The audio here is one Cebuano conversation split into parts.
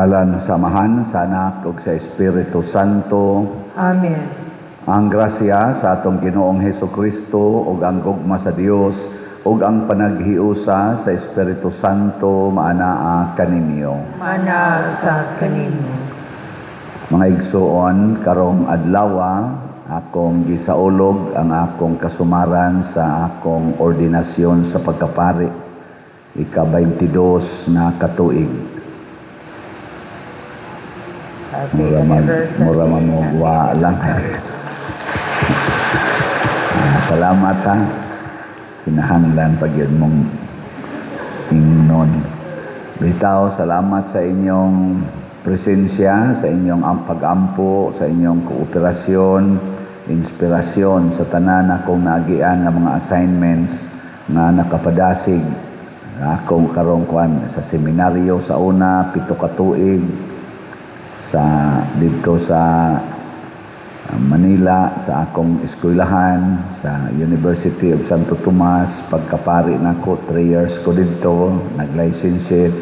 Ngalan sa Amahan, sa Anak ug sa Espiritu Santo. Amen. Ang grasya sa atong Ginoong Hesus Kristo ug ang gugma sa Dios ug ang panaghiusa sa Espiritu Santo maanaa kaninyo. Maanaa sa kaninyo. Mga igsuon, karong adlawa akong gisaulog ang akong kasumaran sa akong ordinasyon sa pagkapari, ika-22 na katuig. Happy Mura man, anniversary. Mura man mo wa lang. Ah, salamat ha. Kinahanglan pag yun mong ingnon. Bitaw, salamat sa inyong presensya, sa inyong pag-ampo, sa inyong kooperasyon, inspirasyon sa tanan akong naagian nga mga assignments nga nakapadasig akong karong kuan sa seminaryo sa una, 7 ka tuig sa didto sa Manila, sa akong eskwelahan sa University of Santo Tomas. Pagkapari nako, 3 years ko didto, nag-licentiate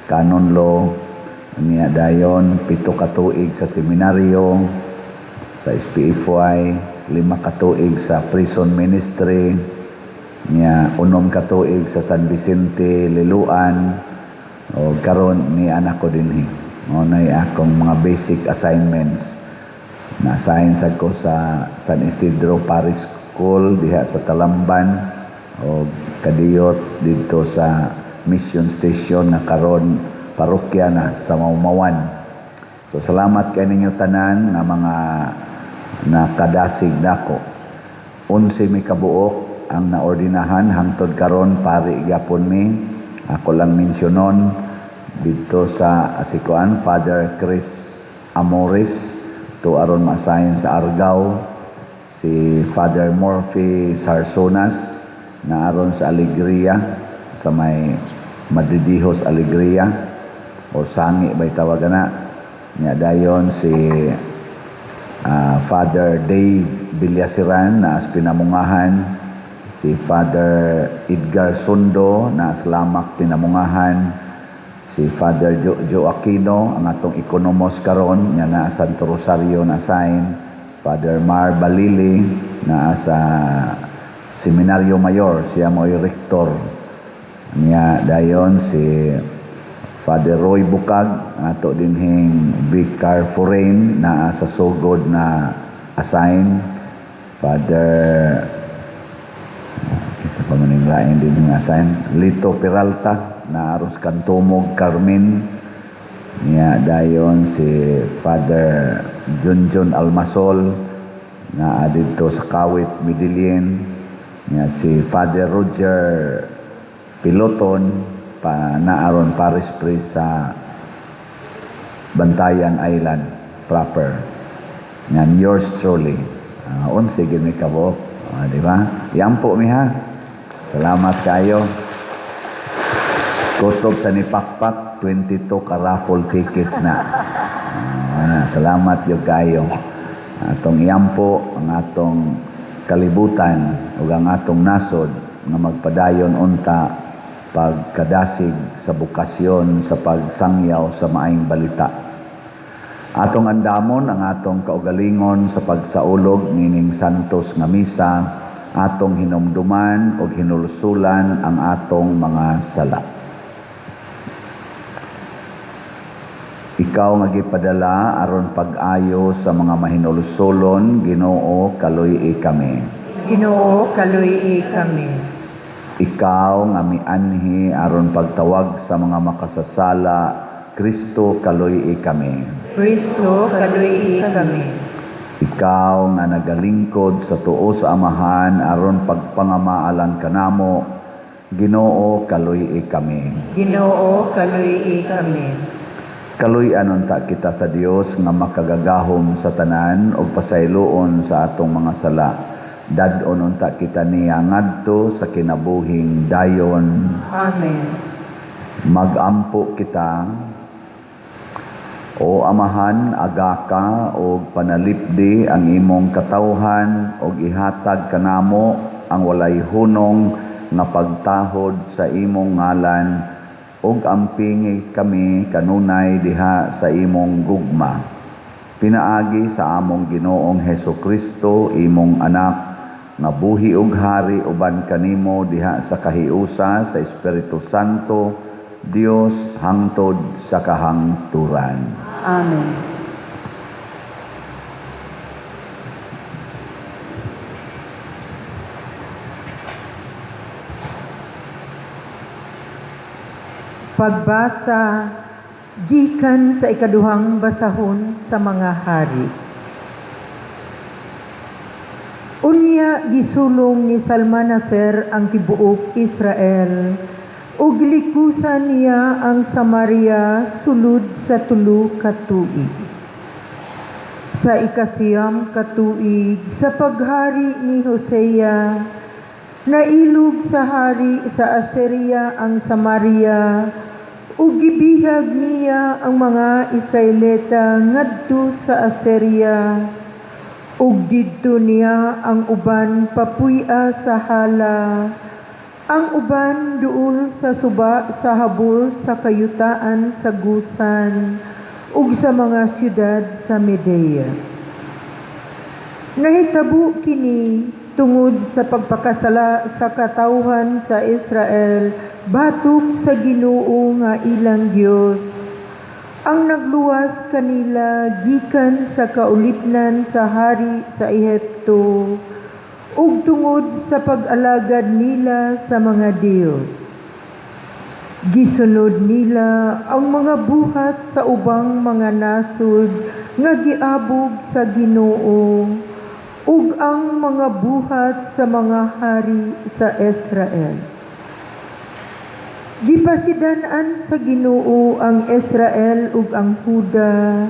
canon law niya. Dayon 7 ka tuig sa seminaryo sa SPFY, 5 ka tuig sa prison ministry niya, 6 ka tuig sa San Vicente Liloan o karon ni anak ko dinhi. Mao nay akong mga basic assignments. Na-assign sad ko sa San Isidro Parish School diha sa Talamban o kadiyot didto sa mission station nga karon parokya na sa Maumawan. So salamat kay ninyo tanan nga mga nakadasig nako. 11 mi kabuok ang naordinahan hangtod karon, pari gyapon mi. Ako lang mensyonon didto sa asikuan, Father Chris Amores to aron ma-assign sa Argao, si Father Murphy Sarsonas na aron sa Alegria, sa may Madridijos Alegria o Sangi bay tawagan na niya. Dayon si Father Dave Villasiran na Pinamungahan, si Father Edgar Sundo na Slamak Pinamungahan, si Father Joe Aquino, ang atong ekonomos karon nga naa Santo Rosario na assign, Father Mar Balili na sa Seminaryo Mayor, siya mo'y rektor niya. Dayon si Father Roy Bukag, ato dinhing Vicar Foreign, naa sa Sogod na assign, Father kinsa pa man ning lain din nga assign, Lito Peralta na aros Kantumog Carmen niya. Dayon si Father Junjun Almasol na didto sa Kawit Medellin niya, si Father Roger Piloton pa naaron parish priest sa Bantayan Island proper. Yan, yours truly. 11 gid mi kabuok. Di ba? Yan po mi ha. Salamat kayo. Kutob sa ni Pakpak, 22 ka raffle tickets na. Salamat gyud kayo. Atong iampo ang atong kalibutan ug ang atong nasod nga magpadayon unta pagkadasig sa bokasyon sa pagsangyaw sa maayong balita. Atong andamon ang atong kaugalingon sa pagsaulog nining santos nga misa, atong hinumduman ug hinulsulan ang atong mga sala. Ikaw nga gipadala aron pag-ayo sa mga mahinulsulon, Ginoo, kaluy-i kami. Ginoo, kaluy-i kami. Ikaw nga mianhi aron pagtawag sa mga makasasala, Kristo, kaluy-i kami. Kristo, kaluy-i kami. Ikaw nga nagalingkod sa tuo sa Amahan aron pagpangamaalan kanamo, Ginoo, kaluy-i kami. Ginoo, kaluy-i kami. Kaluy-an unta kita sa Dios nga makagagahom sa tanan ug pasayloon sa atong mga sala. Dad-on unta kita niya ngadto sa kinabuhing dayon. Amen. Magampo kita. O Amahan, agaka og panalipdi ang imong katawhan og ihatag kanamo ang walay hunong nga pagtahod sa imong ngalan. Ug ampingi kami kanunay diha sa imong gugma. Pinaagi sa among Ginoong Hesus Kristo, imong anak, nga buhi ug hari uban kanimo diha sa kahiusa sa Espiritu Santo, Dios hangtod sa kahangturan. Amen. Pagbasa gikan sa ikaduhang basahon sa mga hari. Unya gisulong ni Salmanaser ang tibuok Israel ug gilikusan niya ang Samaria sulod sa 3 ka tuig. Sa 9 ka tuig sa paghari ni Hosea, nailog sa hari sa Assyria ang Samaria ug gibihag niya ang mga Israelita ngadto sa Assyria ug didto niya ang uban papuy-a sa Hala, ang uban duol sa suba sa Habor sa kayutaan sa Gusan ug sa mga syudad sa Medea. Nahitabo kini tungod sa pagpakasala sa katawhan sa Israel batok sa Ginoo nga ilang Dios, ang nagluwas kanila gikan sa kaulipnan sa hari sa Ehipto ug tungod sa pag-alagad nila sa mga Dios. Gisunod nila ang mga buhat sa ubang mga nasod nga giabog sa Ginoo ug ang mga buhat sa mga hari sa Israel. Gipasidan-an sa Ginoo ang Israel ug ang Huda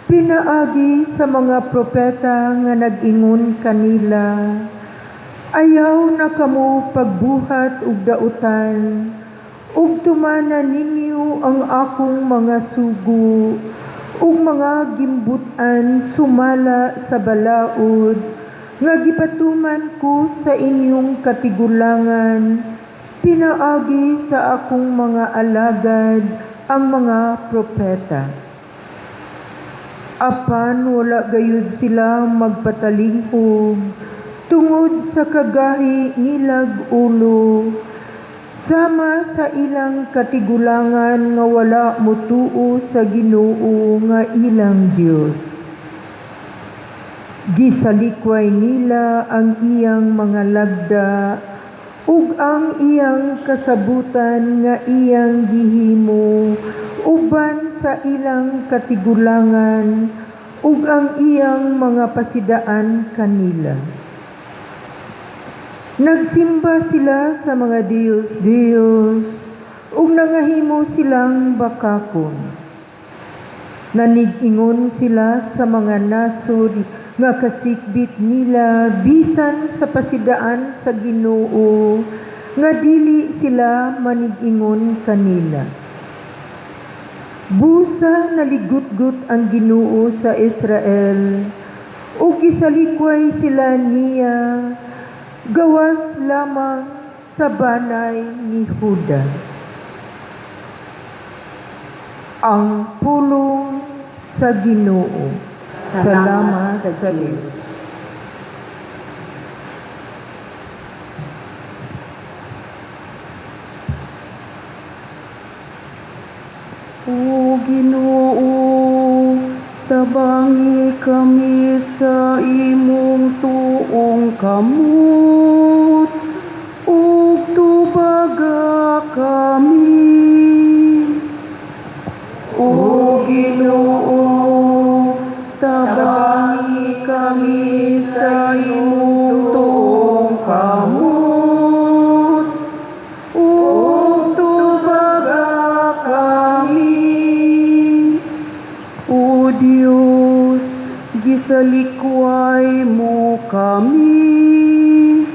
pinaagi sa mga propeta nga nag-ingon kanila, ayaw na kamo pagbuhat og dautan ug tumana ninyo ang akong mga sugo ug mga gimbut-an sumala sa balaod nga gipatuman ko sa inyong katigulangan pinaagi sa akong mga alagad ang mga propeta. Apan wala gayud sila magpatalingkog tungod sa kagahi nilag ulo, sama sa ilang katigulangan nga wala motuo sa Ginoo nga ilang Dios.Gisalikway nila ang iyang mga lagda ug ang iyang kasabutan nga iyang gihimo uban sa ilang katigulangan ug ang iyang mga pasidaan kanila. Nagsimba sila sa mga Diyos-Diyos ug nangahimo silang bakakon. Nanig-ingon sila sa mga nasod nga kasikbit nila bisan sa pasidaan sa Ginoo nga dili sila manig-ingon kanila. Busa naligutgut ang Ginoo sa Israel ug gisalikway sila niya gawas lamang sa banay ni Huda. Ang pulong sa Ginoo. Salamat sa Diyos. O Ginoo, tabangi kami sa imong tuong kamot ug tubaga kami. O Ginoo, tabangi kami sa imong tuong kamot ug tubaga kami. O Dios, gisalikway mo kami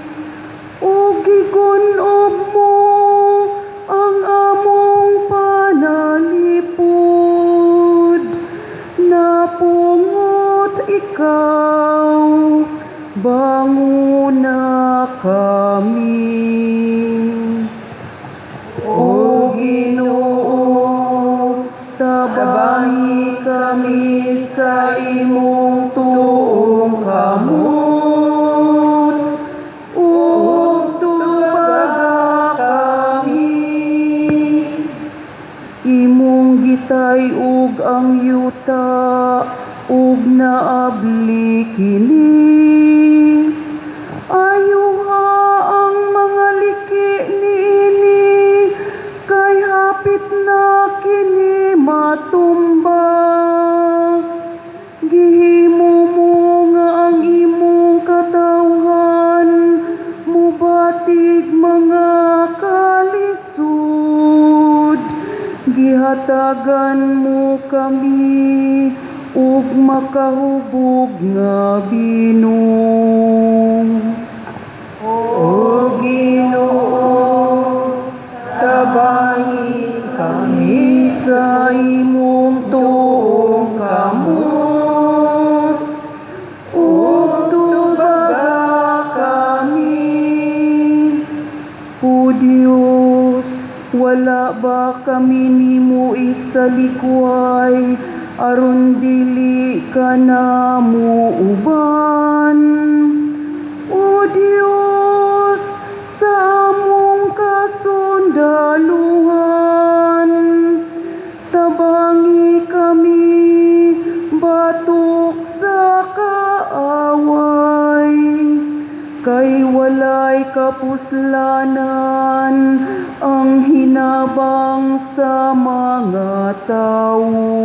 ug gigun-ob mo ang among panalipod. Napungot ikaw, banguna kami. O Ginoo, Hatagan mo kami ug makahubog nga binom. O Ginoo, tabangi kami sa imong tuong kamot ug tubaga kami. O Dios, wala ba kami nimo isalikway aron dili ka namo uban? O Dios, sa among kasundaluhan, tabangi kami batok sa kaaway, kay walay kapuslanan ang hinabang sa mga tawo.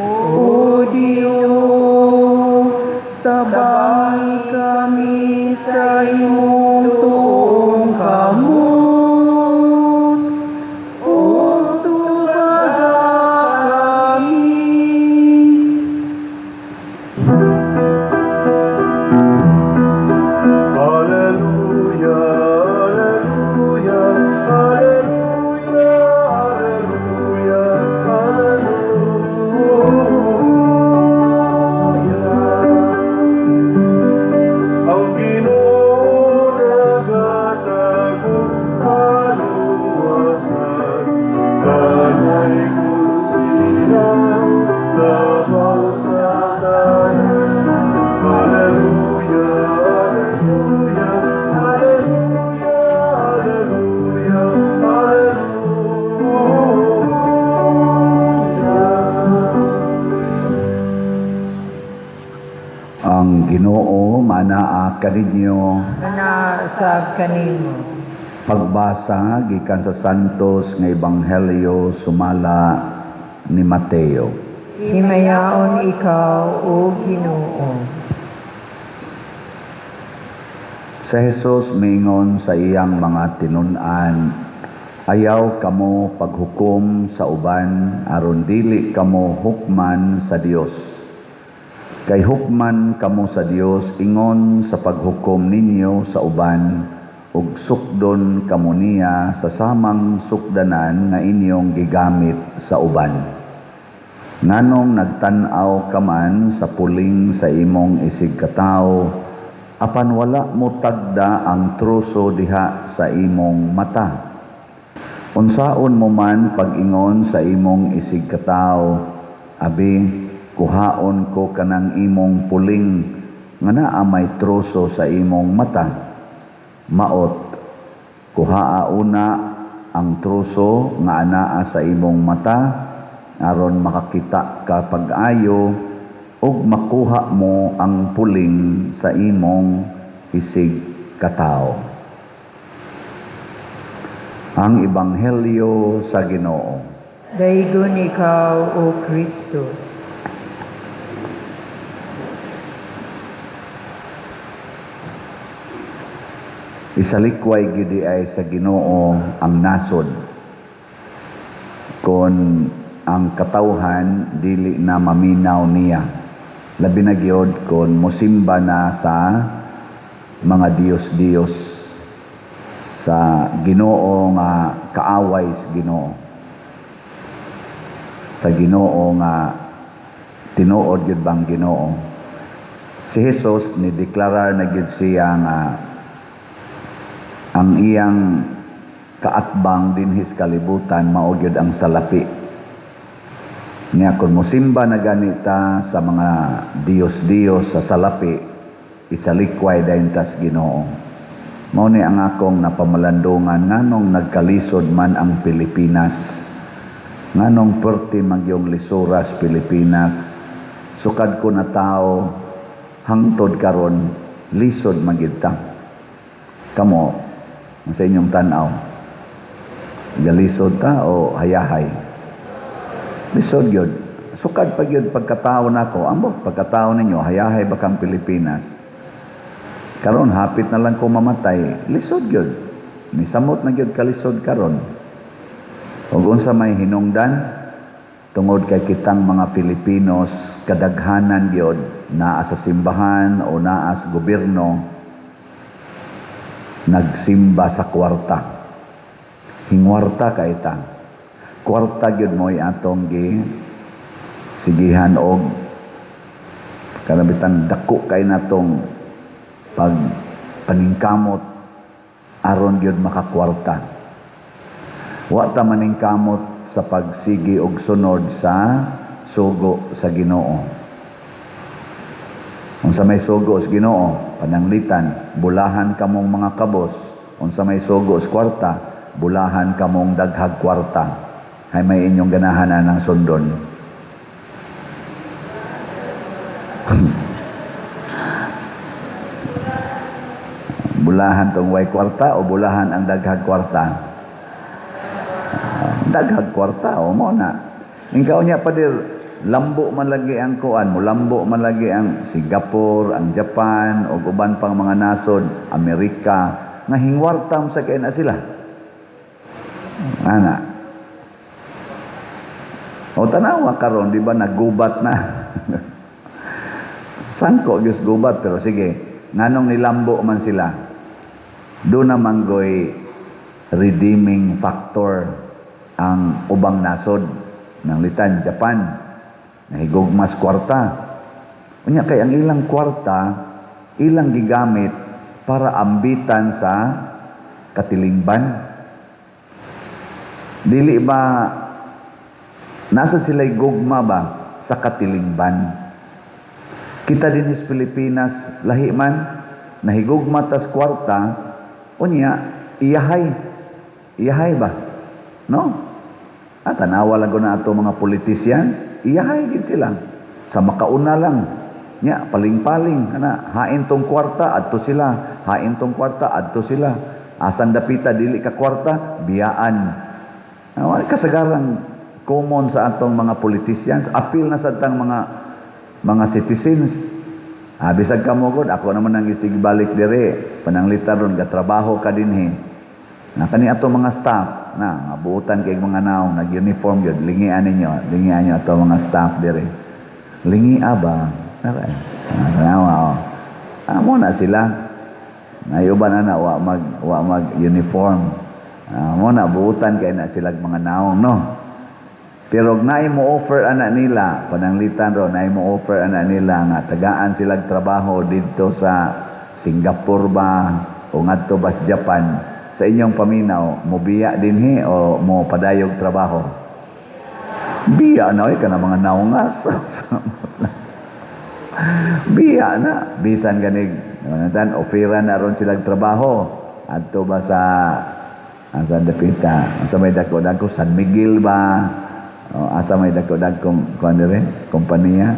O Dios, tabangi kami sa imong tuong kamot ug tubaga kami. Alleluia, alleluia, alleluia, alleluia, alleluia. Ang Ginoo naghatag og kaluwasan, Gamay ko siya, labaw sa tanan. Alleluia, alleluia, alleluia, alleluia, alleluia. Ang Ginoo manaa kaninyo. Manaa sab kanimo. Pagbasa gikan sa Santos nga Ebanghelyo sumala ni Mateo. Himayaon ikaw, O Ginoo. Sa Jesus miingon sa iyang mga tinun-an, "Ayaw kamo paghukom sa uban aron dili kamo hukman sa Dios. Kay hukman kamo sa Dios ingon sa paghukom ninyo sa uban, ug sukdon kamo niya sa samang sukdanan nga inyong gigamit sa uban. Nganong nagtan-aw ka man sa puling sa imong isigkatawo, apan wala mo tagda ang troso diha sa imong mata? Unsaon mo man pag-ingon sa imong isigkatawo, 'Abi, kuhaon ko kanang imong puling,' nga naa may troso sa imong mata? Maot, kuhaa una ang troso nga anaa sa imong mata, aron makakita ka pag-ayo ug makuha mo ang puling sa imong isigkatawo." Ang Ebanghelyo sa Ginoo. Daygon ikaw, O Kristo. Isalikway gidi ay sa Ginoo ang nasod kon ang katawhan dili na maminaw niya, labi na gyud kon mosimba na sa mga diyos-diyos, sa Ginoo nga kaaway sa Ginoo, sa Ginoo nga tinuod gyud bang Ginoo. Si Jesus ni deklarar na gyud siya nga ang iyang kaatbang dinhis kalibutan mao gyud ang salapi. Nya kon mosimba na ganita sa mga diyos-diyos sa salapi, isalikway dayon tas Ginoo. Mao ni ang akong napamalandungan nganong nagkalisod man ang Pilipinas, nganong perti magyong lisuras Pilipinas. Sukad ko na tao hangtod karon lisod magyud ta. Kamo sa inyong tan-aw, galisod ta o hayahay? Lisod gyud. Sukad pa gyud pagkatao nako, ambot pagkatao ninyo, hayahay ba kang Pilipinas? Karon hapit na lang ko mamatay, lisod gyud. Nisamot na gyud kalisod karon. Ug unsa may hinungdan? Tungod kay kitang mga Filipinos, kadaghanan gyud naa sa simbahan o naa sa gobyerno, nagsimba sa kwarta. Hingwarta kay ta. Kwarta gyud mo'y atong gi sigihan og kanabitang dako kay natong pag paningkamot aron gyud makakwarta. Wa ta maningkamot sa pagsigi og sunod sa sugo sa Ginoo. Unsa may sugo sa Ginoo, pananglitan, bulahan kamong mga kabos. Unsa may sugo sa kwarta, bulahan kamong daghag kwarta. Hay may inyong ganahan anang sundon. Bulahan tong way kwarta o bulahan ang daghag kwarta? Daghag kwarta o mo na. Ikaw niya padir, lambo man lagi ang kuan, mulambo man lagi ang Singapore, ang Japan, o uban pang mga nasod, Amerika, nga hingwarta mo sa kay na sila. Ana. O tanawa karon, di ba nagubat na? Sangko gyud gubat, pero sige, nganong nilambo man sila? Do naman goy redeeming factor ang ubang nasod ng litan Japan, nahigugmas kwarta. Unya kay ang ilang kwarta ilang gigamit para ambitan sa katilingban. Dili ba nasa sila'y gugma ba sa katilingban? Kita din sa Pilipinas lahi man nahigugma tas kwarta, unya iyahay. Iyahay ba? No? At tanawa lang ko na ato mga politicians, iyahay gid sila. Sa makauna lang. Nya, paling-paling, ana, hain tong kwarta, adto sila. Hain tong kwarta, adto sila. Asan dapita, dili ka kwarta, biyaan. Wala kasagaran common sa atong mga politicians. Appeal na sa atang mga citizens. Bisag ka mo gud, ako naman ang isig balik dire. Pananglitan ron, gatrabaho ka dinhi. Na kani ato mga staff na nga buotan kay mga naong nag-uniform gyud, lingian ninyo, lingian niyo ato mga staff dire. Lingia ba? Nara. Tanawa oh. Mo na sila. Nayuban na wa mag uniform. Mo na buotan kay na sila mga naong, no. Pero naay mo offer ana nila, pananglitan ro, naay mo offer ana nila nga tagaan sila trabaho didto sa Singapore ba o ngadto ba sa Japan. Sa inyong paminaw, mobiya dinhi o mo padayog trabaho? Biya na oy kana mga naungas. Biya na bisan ganig tan ofera na ron sila trabaho adto ba sa asa dapita, asa may dako-dako San Miguel ba o asa may dako-dako kuan dire kompanya.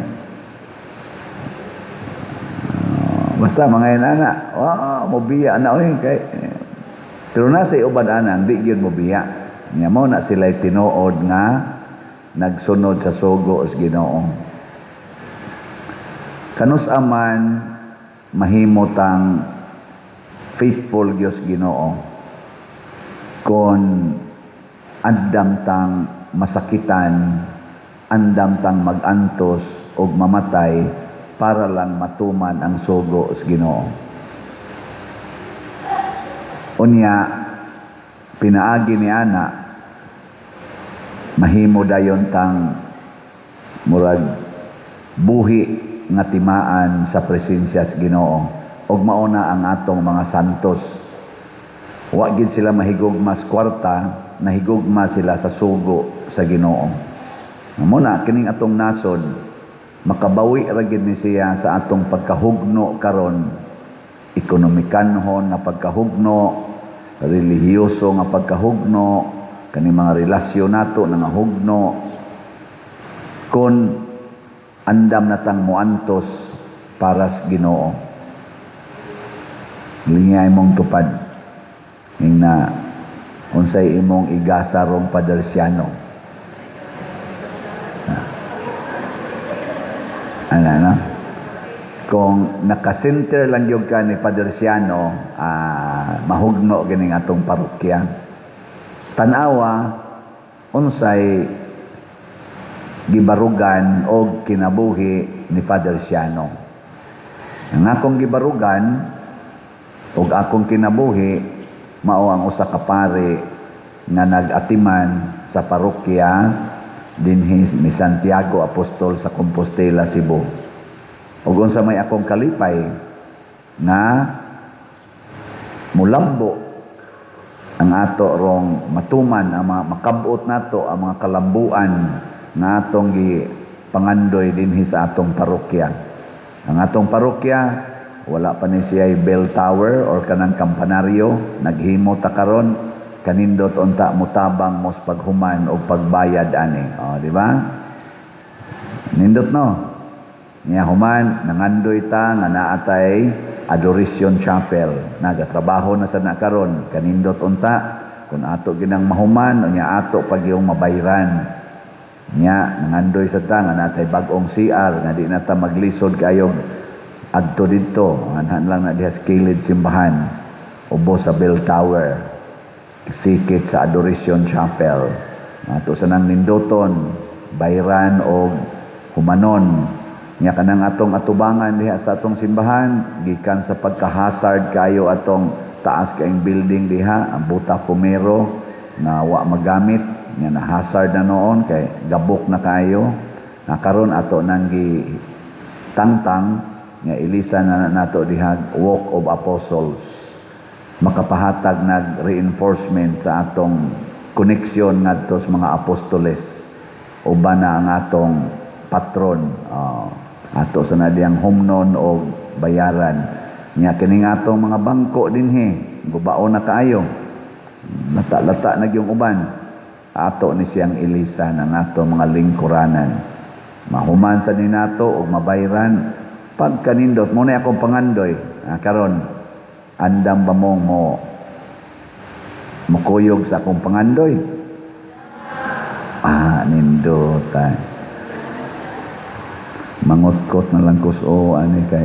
Basta mga inana, wow, mobiya na oy kay pero nasa uban ana di gyud mobiya. Nya mao na sila'y tinuod nga nagsunod sa sugo sa Ginoo. Kanus aman mahimo tang faithful Dios Ginoo kon andam tang masakitan, andam tang magantos og mamatay para lang matuman ang sugo sa Ginoo. Unya pinaagi ni ana mahimo dayon tang murag buhi nga timaan sa presensya sa Ginoo ug mauna ang atong mga santos. Wa gid sila mahigugma sa kwarta, nahigugma sila sa sugo sa Ginoo. Muna kining atong nasod makabawi ra gid ni siya sa atong pagkahugno karon, ekonomikanhon nga pagkahugno, relihiyoso nga pagkahugno, kani mga relasyon nato nangahugno, kon andam natang moantos para sa Ginoo. Lingay mong tupad ing na unsay imong igasa rong Padersiano. Ana na? Kung nakasenter lang gyud ka ni Padersiano, mahugno gining atong parokya. Tanawa Unsay gibarugan og kinabuhi ni Father Siano? Ang akong gibarugan og akong kinabuhi mao ang usa ka pari nga nag-atiman sa parokya dinhi ni Santiago Apostol sa Compostela, Cebu. Ug unsa may akong kalipay nga mulambo ang ato rong matuman ang mga makabot nato ang mga kalambuan nga atong gipangandoy dinhi sa atong parokya. Ang atong parokya wala pa ni siya bell tower or kanang kampanaryo, naghimo ta karon, kanindot unta mutabang mos paghuman og pagbayad ani. O, di ba? Nindot, no? Nya human nangandoy ta nga naa tay Adoration Chapel. Nagatrabaho na sa na karon, kanindot unta kun ato ginang mahuman, unya ato pag yung mabayran. Nya nangandoy sa ta nga naa tay bag-ong CR nga di na ta maglisod kayog adto didto, anhan lang na diha sa kilid simbahan, ubos sa bell tower, sikit sa Adoration Chapel. Ato sa nang nindoton, bayran og humanon. Nya kanang atong atubangan diha sa atong simbahan, gikan sa pagkahasard kayo atong taas kaayong building diha, ang Buta Fumero na wa magamit, nya na hazard na noon kay gabok na kayo. Na karon ato nang gi tangtang nga ilisan na nato diha Walk of Apostles, makapahatag nag reinforcement sa atong koneksyon ngadto sa mga apostoles, uban na ang atong patron. Ato sa na diyang humnon o bayaran. Nya kining atong mga bangko dinhi, gubao na kaayo, lata-lata na gyung uban, ato ni siyang ilisan ang ato mga lingkuranan. Mahuman sa ninato og mabayran, pagkanindot mo na akong pangandoy. Karon andam ba mong mo mukuyog sa akong pangandoy? Nindot ay. Mangutkot na lang kuso ani kay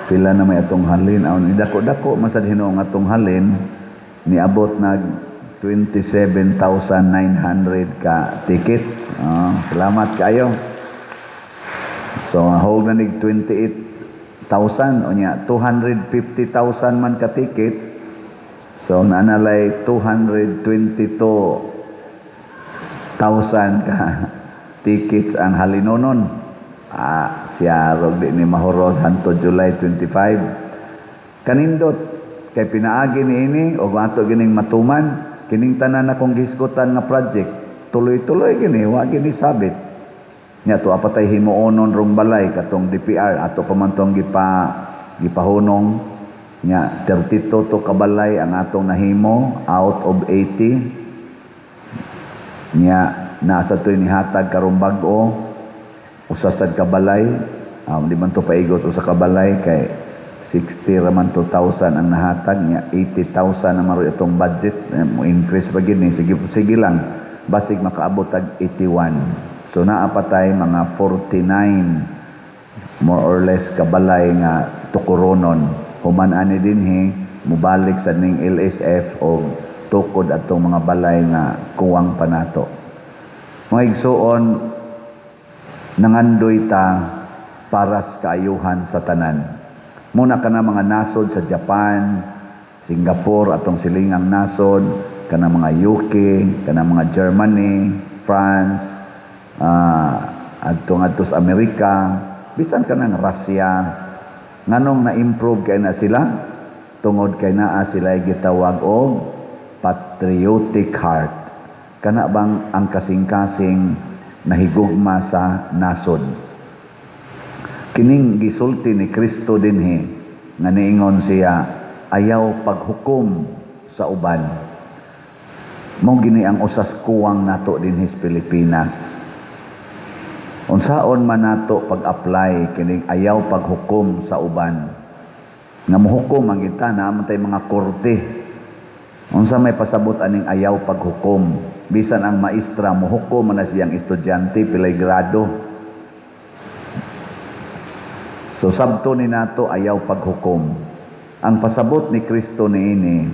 pila na may atong halin. Aw, dako-dako masad hinuong atong halin, niabot nag 27,900 ka tickets. Oh, salamat kayo. So hog na nig 28,000, unya 250,000 man ka tickets. So naanalay 222,000 ka tickets ang halinonon. Siya rog di ni mahurot hantod July 25. Kanindot kay pinaagi ni ini og ato gining matuman kining tanan akong gihisgutan nga project, tuloy-tuloy gini, wa gini sabit. Nya to apatay himuonon rong balay katong DPR, ato pa man tong gipahunong. Nya 32 to kabalay ang atong nahimo out of 80. Nya nasa to'y nihatag karong bag-o usa sad ka balay. Di man to paigot usa ka balay kay 60 ra man to thousand ang nahatag niya, 80,000 na maro itong budget. Mo increase pa gid ni, sige sige lang, basig makaabot tag 81. So naa pa tay mga 49 more or less kabalay nga tukuronon. Human ani dinhi, mubalik sa ning LSF og tukod atong mga balay nga kuwang pa nato. Mga igsuon, nangandoy ta para sa kaayuhan sa tanan. Muna ka na mga nasod sa Japan, Singapore, atong silingang nasod, kana mga UK, kana mga Germany, France, adto ngadto sa Amerika, bisan kanang Russia, nganong na-improve kay na sila? Tungod kay naa sila gitawag og patriotic heart. Kana bang ang kasing-kasing nahigugma sa nasod. Kining gisulti ni Kristo dinhi nga niingon siya, ayaw paghukom sa uban. Mao gini ang usas kuwang nato dinhi sa Pilipinas. Unsaon man nato pag-apply kining ayaw paghukom sa uban? Nga mohukom ang kita, naa man tay mga korte. Unsa may pasabot aning ayaw paghukom? Bisan ang maestra mohukom man na siyang estudyante pilay grado. So sabto ni nato ayaw paghukom. Ang pasabot ni Kristo niini,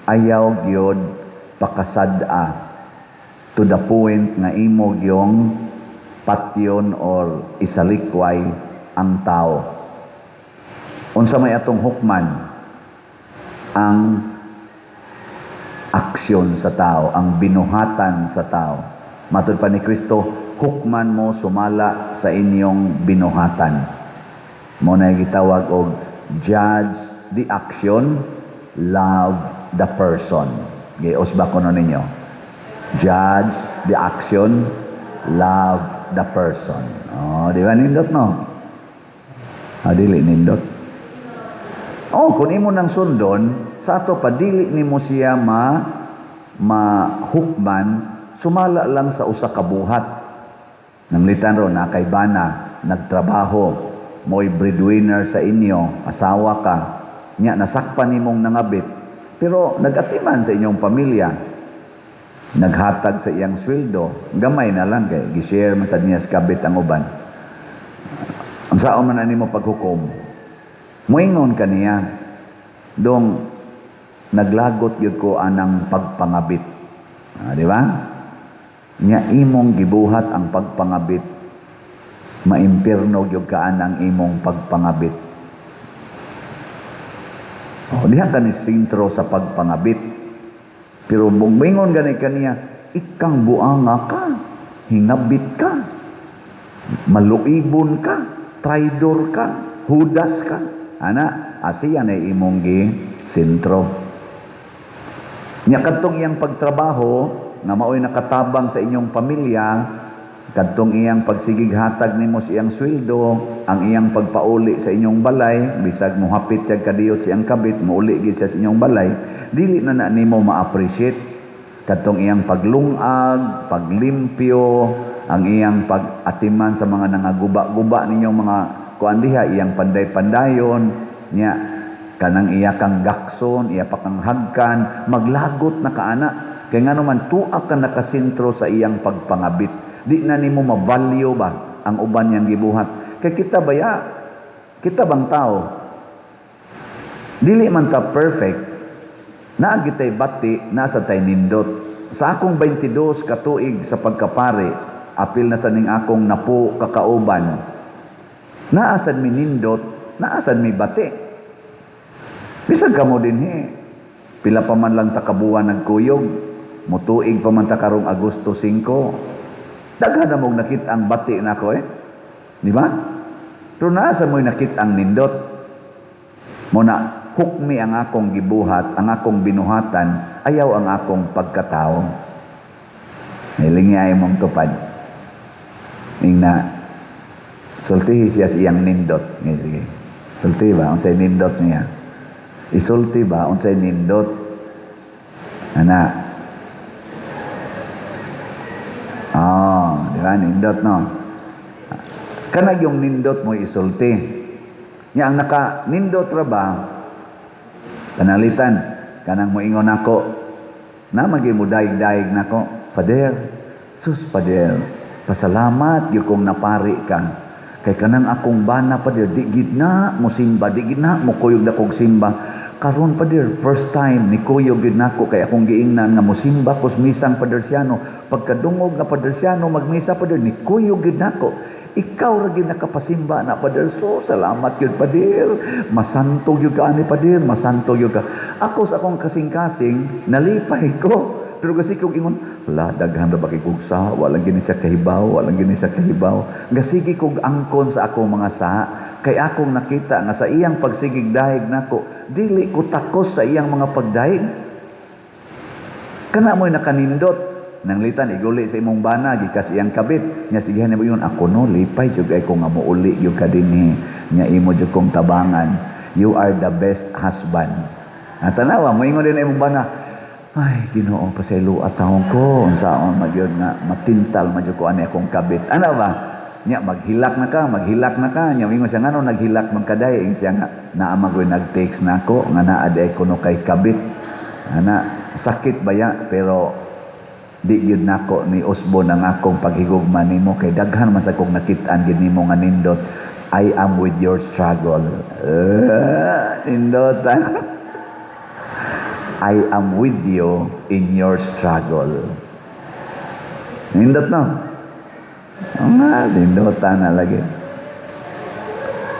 ayaw gyud pakasad-a. To the point nga imo gyong patyon or isalikway ang tao. Unsa may atong hukman? Ang aksyon sa tao, ang binuhatan sa tao. Matud pa ni Kristo, hukman mo sumala sa inyong binuhatan. Mao na gitawag og judge the action, love the person. Gios ba kuno ninyo? Judge the action, love the person. Oh, di ba nindot, no? Ah, dili nindot. Oh, kung imo nang sundon, sa ato pa dili nimo siya mahukman sumala lang sa usa ka buhat. Nanglitan ro na kay bana, nagtrabaho, mo'y breadwinner sa inyo, asawa ka, nya nasakpan nimong nangabit, pero nagatiman sa inyong pamilya, naghatag sa iyang sweldo, gamay na lang kay gi-share man sad niya sa kabit ang uban. Ang sao man ani mo paghukom? Moingon kaniya, "Dong, naglagot gyud ko anang pagpangabit." Ah, di ba? Nya imong gibuhat ang pagpangabit, maimpirno gyud ka anang imong pagpangabit. Oh, diha ka ni sentro sa pagpangabit. Pero moingon gani kaniya, "Ikang buanga ka, hingabit ka, maluibon ka, traidor ka, hudas ka." Ana, asiya na imong gi sentro. Nya kadtong iyang pagtrabaho nga maoy nakatabang sa inyong pamilya, kadtong iyang pagsigig hatag nimo sa iyang sweldo, ang iyang pagpauli sa inyong balay, bisag mohapit siya kadiyot sa iyang kabit, mouli gid siya sa inyong balay, dili na na nimo ma-appreciate kadtong iyang paglungag, paglimpyo, ang iyang pag-atiman sa mga nangaguba-guba ninyong mga kuan diha, iyang panday-pandayon, nya kanang iya kang gakson, iya pa kang hagkan, maglagot na kaana. Kay ngano man tuak ka nakasentro sa iyang pagpangabit. Di na nimo ma-value ba ang uban niyang gibuhat. Kay kita baya, kita bang tao, dili man ta perfect, naa gitay bati, nasa tay nindot. Sa akong 22 katuig sa pagkapari, apil na sa ning akong napo kakauban, naa sad mi nindot, naa sad mi bati. Bisag kamo dinhi, pila pa man lang ta kabuwan nagkuyog, mutuig pa man ta karong Agosto 5. Daghan na mong nakit ang bati nako eh. Di ba? Pero naa sa mo'y nakit ang nindot. Mao na, hukmi ang akong gibuhat, ang akong binuhatan, ayaw ang akong pagkatao. Hilingi ay mong tupad. Ingna, sultihi siya sa iyang nindot. Sige. Sulti ba? Unsay nindot niya? Isulti ba? Unsay nindot? Ana. Oh, di ba? Nindot, no? Kanag yung nindot mo isulti. Nya ang naka nindot ra ba? Panalitan, kanang moingon ako, na magi mo daig-daig nako, "Father, sus Father, pasalamat gyud kong napari ka. Kay kanang akong bana, Father, di gid na mo simba, di gid na mo kuyog na kog simba. Karon, Father, first time ni kuyog gid nako kay akong giingnan nga mosimba kos misang Father Siano. Pagkadungog nga Father Siano magmisa, Father, ni kuyog gid nako. Ikaw ra gyud nakapasimba na, Father. So salamat gyud, Father. Masanto gyud ka ani, Father, masanto gyud ka." Ako sa akong kasing-kasing nalipay ko. Pero kasi kog ingon, "Wala, daghan ra ba kay kog sa, walang gini siya kahibaw, walang gini siya kahibaw." Gasigi kog angkon sa akong mga sa, kay akong nakita nga sa iyang pagsigig dahig nako, dili ko takos sa iyang mga pagdahig. Kana mo'y nakanindot. Nanglitan iguli sa imong bana gikas iyang kabit. Nya sigihan nimo yun, "Ako no lipay jud ay ko nga mouli jud ka dinhi. Nya imo jud kong tabangan. You are the best husband." At tanawa, moingon din na imong bana, "Ay, Ginoo, pasayloa taon ko. Unsaon man gyud nga matintal man jud ko ani akong kabit." Ano ba? Nya maghilak na ka, maghilak na ka. Nya moingon siya, "Ngano naghilak man kaday?" Ing siya nga, "Naa man ko'y nag-text nako nga naa di ay kuno kay kabit." Ana, sakit baya pero di gyud nako ni usbon ang akong paghigugma nimo kay daghan man sa kong nakit-an gyud nimo nga nindot. I am with your struggle. Nindot. I am with you in your struggle. Nindot, no? Nga, nindota na lagi.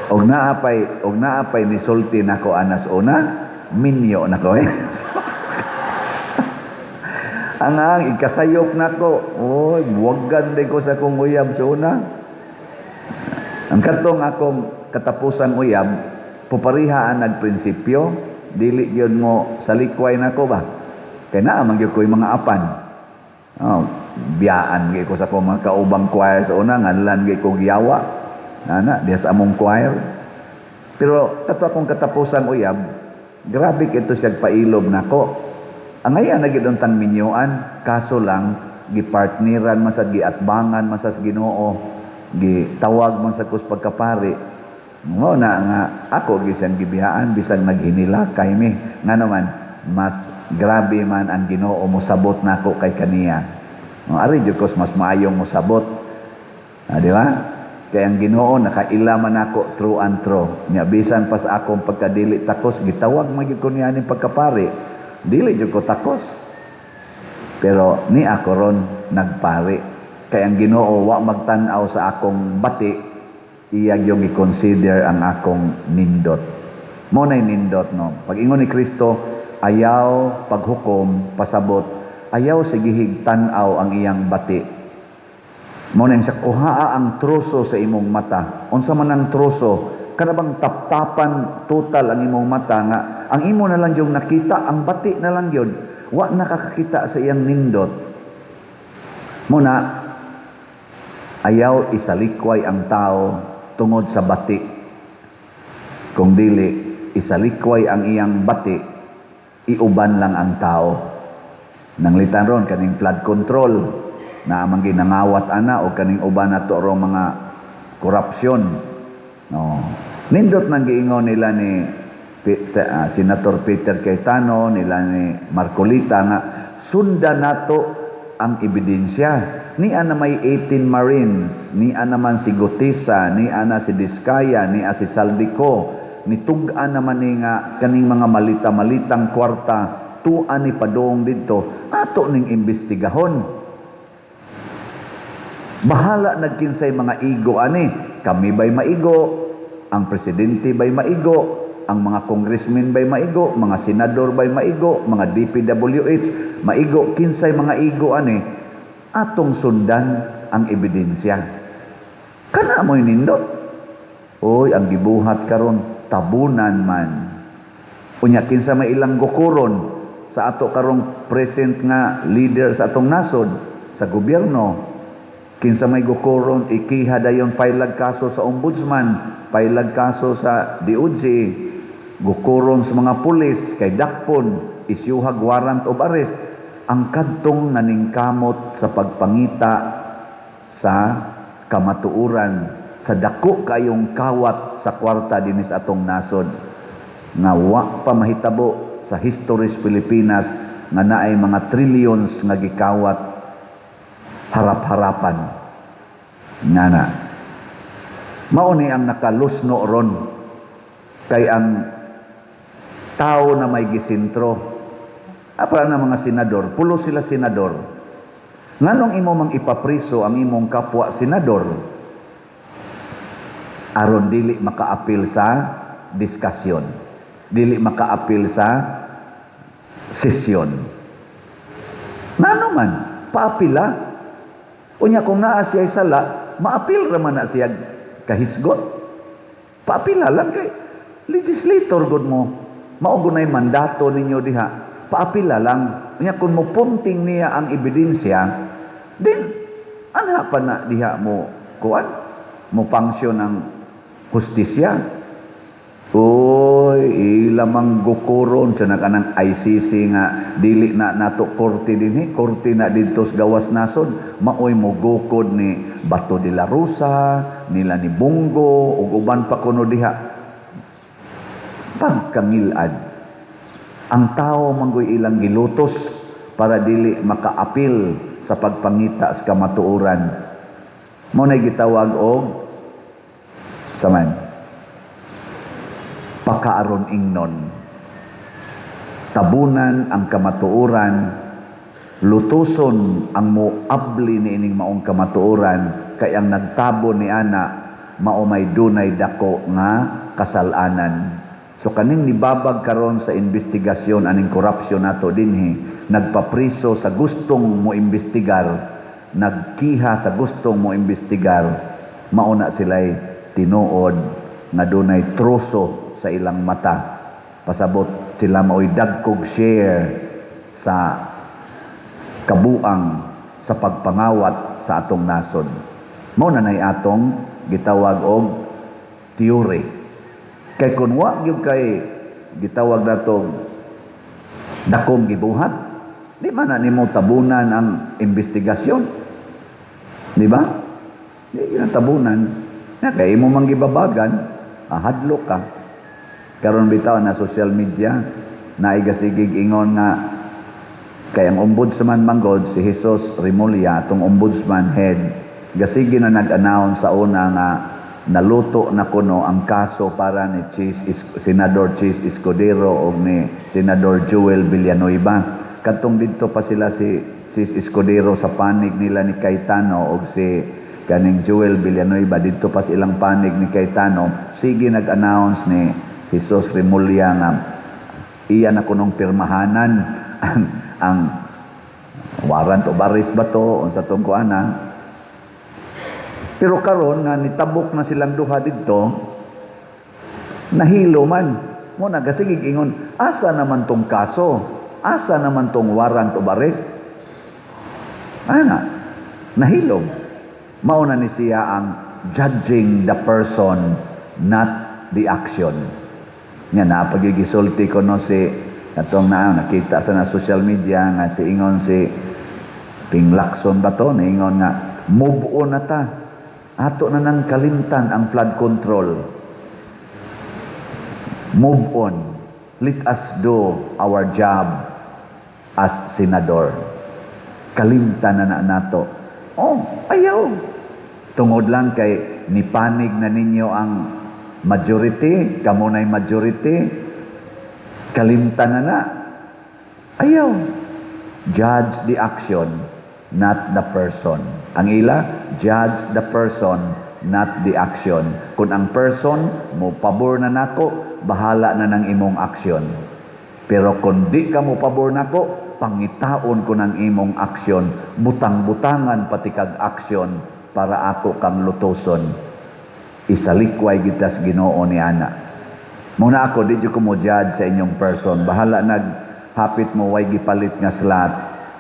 Og naa pay nisulti nako anas una, minyo nako eh. Ang ikasayop nako, oy, buwagan din ko sa akong uyab sa una. Ang katong akong katapusang uyab, pupariha ang nagprinsipyo, dili gyud mo salikway nako ba? Kay naa man gyud ko'y mga apan. Oh, biyaan gyud ko sa akong mga kaubang choir sa una, nganlan gyud ko giyawa. Ana, diya sa among choir. Pero kato akong katapusang uyab, grabe kito siya pailob nako. Ang ngayon na gyud untang minyuan, kaso lang gipartneran man sa giatbangan man sa Ginoo, gitawag man sa kus pagkapari. Mo na nga ako gisang gibiyaan bisag naghinila kay mi. Ngano man mas grabe man ang Ginoo mosabot nako kay kaniya. No, ari jud kos mas maayong mosabot. Ah, di ba? Kay ang Ginoo nakaila man ako true and true. Nya bisan pas akong pagkadili takos, gitawag man gyud ko niya ning pagkapari. Dili jud ko takos. Pero ni ako ron nagpari. Kay ang Ginoo wa magtan-aw sa akong bati, iya gyud gi-consider ang akong nindot. Mo nay nindot, no. Pag ingon ni Kristo, ayaw paghukom, pasabot, ayaw sigihig tan-aw ang iyang bati. Mo nang sa kuhaa ang troso sa imong mata. Unsa man ang troso? Kana bang taptapan total ang imong mata nga ang imo na lang yung nakita, ang bati na lang yun, wa nakakakita sa iyang nindot. Muna, ayaw isalikway ang tao tungod sa bati. Kung dili, isalikway ang iyang bati, iuban lang ang tao. Nanglitan ron, kaning flood control, na amang ginangawat ana o kaning uban nato rong mga korupsyon. No. Nindot nang giingon nila ni Senator Peter Cayetano, nila ni Marcolita nga sundan nato ang ebidensya. Niya na may 18 Marines, niya naman si Guteza, niya na si Diskaya, niya si Zaldy Co, nitug-an naman ni nga kaning mga malita-malitang kwarta, tuan ni padong didto, ato ning imbestigahon. Bahala nagkinsay mga igo ani, kami ba'y maigo, ang presidente ba'y maigo, ang mga congressmen ba'y maigo, mga senador ba'y maigo, mga DPWH maigo, kinsay mga igo ani, atong sundan ang ebidensya. Kana mo'y nindot. Oy, ang gibuhat karon tabunan man. Unya kinsa may ilang gukuron sa ato karong present nga leader sa atong nasod sa gobyerno, kinsa may gukuron ikiha dayon pailag kaso sa ombudsman, pailag kaso sa DOJ, gukuron sa mga pulis kay dakpon, isyuhag warrant of arrest ang kadtong naningkamot sa pagpangita sa kamatuoran sa dako kayong kawat sa kwarta dinis atong nasod nga wa pa mahitabo sa history sa Pilipinas nga naay mga trillions nga gikawat harap-harapan. Ngana mao ni ang nakalusno ron kay ang tao na may gisintro. Apa na mga senador, pulo sila senador. Nganong imo mang ipapriso ang imong kapwa senador? Aron dili makaapil sa diskusyon, dili makaapil sa sesyon. Ngano man, paapila. Unya kung naa siya sala, maapil ra man na siya kahisgot. Paapila lang kay legislator gud mo. Mao gunay mandato ninyo diha. Paapila lang. Unya kung mo punting niya ang ebidensya, din anha pa na diha mo kuan, mo function ang hustisya. Uy, ilamang gukuron sa kanang ICC nga dili na nato korte dinhi, korte na didto sa gawas nasod, maoy mo gukod ni Bato de la Rosa, nila ni Bong Go ug uban pa kuno diha. Pagkangilad, ang tao manggoy ilang gilutos para dili makaapil sa pagpangita sa kamatuoran. Mao nay gitawag og saman pakaaron ingnon. Tabunan ang kamatuoran Lutuson ang moabli ni ining maong kamatuoran, kay ang nagtabon ni ana mao may dunay dako nga kasalanan. So kaning nibabag karon sa investigasyon aning korupsyon nato dinhi, nagpapriso sa gustong mo imbestigar, nagkiha sa gustong mo imbestigar, mao na sila'y tinuod nga dunay troso sa ilang mata. Pasabot sila mao'y dagkog share sa kabuang sa pagpangawat sa atong nasod. Mao na nay atong gitawag og theory. Kay kun wa gyud kay gitawag natong dakong gibuhat, di man na nimo tabunan ang investigasyon. Di ba? Di yun ang tabunan. Na kay imo mang gibabagan, hadlok ka. Karon bitaw na social media, naigasigig ingon nga kay ang ombudsman manggod si Jesus Remulla, atong ombudsman head, gasigi na nag-announce sa una nga naluto na kuno ang kaso para ni Senador Chiz Escudero o ni Senador Joel Villanueva. Kadtong didto pa sila si Chiz Escudero sa panig nila ni Cayetano og si kaning Joel Villanueva, didto pa sa ilang panig ni Cayetano, sige nag-announce ni Jesus Remulla nga iya na kunong pirmahanan ang warrant of arrest ba to unsa tong kuana. Pero karon nga nitabok na silang duha didto, nahilo man mo, nagasigig ingon, asa naman tong kaso, asa naman tong warrant of arrest ana? Nahilom. Mao na ni siya ang judging the person, not the action. Nga na pagigisulti ko no si atong na nakita sa na social media nga si ingon si Ping Lacson ba to, niingon nga move on na ta, ato na nang kalimtan ang flood control, move on, let us do our job as senador, kalimtan na na nato. Oh, ayaw. Tungod lang kay nipanig na ninyo ang majority, kamo na'y majority, kalimtan na na. Ayaw. Judge the action, not the person. Ang ila, judge the person, not the action. Kung ang person mo pabor na nako, bahala na ng imong action. Pero kung di ka mo pabor nako, pangitaon ko ng imong aksyon, butang-butangan pati kag aksyon para ako kang lutoson. Isalikway gitas Ginoo ni ana. Muna ako, di jud ko mo judge sa inyong person. Bahala nag hapit mo way gipalit nga slot.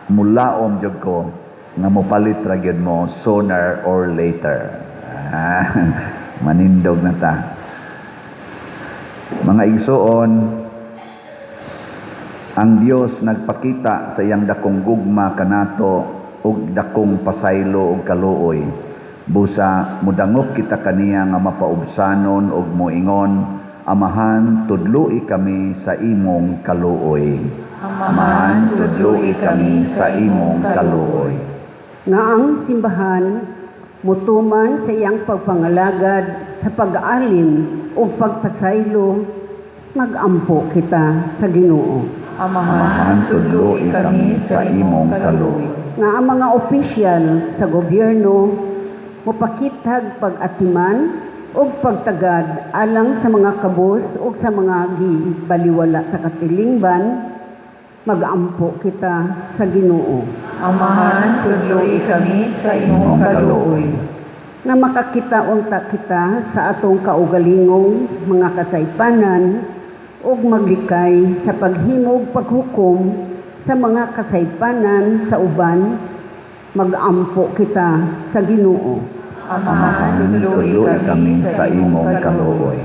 Mulaom jud ko nga mopalit ra gyud mo sooner or later. Ah, manindog na ta. Mga igsoon, ang Dios nagpakita sa iyang dakong gugma kanato ug dakong pasaylo ug kaluoy. Busa mudangop kita kaniya nga mapaubsanon ug moingon, "Amahan, tudloi kami sa imong kaluoy." Amahan, tudloi kami sa imong kaluoy. Nga ang simbahan mutuman sa iyang pagpangalagad sa pag-alim ug pagpasaylo, magampo kita sa Ginoo. Amahan, tudloi kami sa imong kaluoy. Nga ang mga opisyal sa gobyerno mopakitag pag-atiman ug pagtagad alang sa mga kabus ug sa mga gibaliwala sa katilingban, magampo kita sa Ginoo. Amahan, tudloi kami sa imong kaluoy. Nga makakita unta kita sa atong kaugalingong mga kasaypanan ug maglikay sa paghimog paghukom sa mga kasaypanan sa uban, magampo kita sa Ginoo. Amahan, tudloi kami sa imong kaluoy.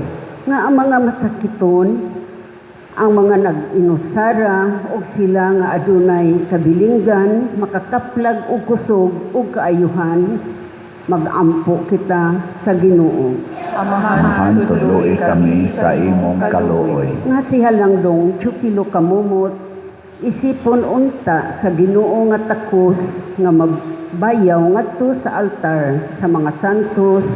Nga ang mga masakiton, ang mga nag-inusara ug sila nga adunay kabilinggan makakaplag og kusog ug kaayuhan, magampo kita sa Ginoo. Amahan, tudloi kami sa imong kaluoy. Nga si Halangdong Teofilo Camomot isipon unta sa Ginoo nga takos nga mabayaw ngadto sa altar sa mga santos,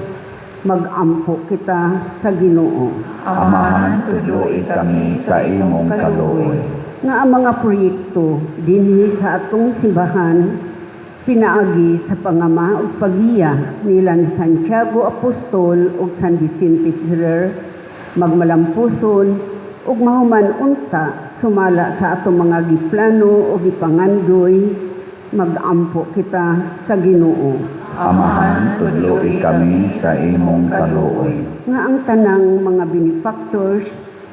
magampo kita sa Ginoo. Amahan, tudloi kami sa imong kaluoy. nga ang mga proyekto dinhi sa atong simbahan pinaagi sa pangama ug paggiya nila ni Santiago Apostol ug San Vicente Ferrer magmalampuson ug mahuman unta sumala sa atong mga giplano o gipangandoy. Magampo kita sa Ginoo. Amahan, tudloi kami sa imong kaluoy. Nga ang tanang mga benefactors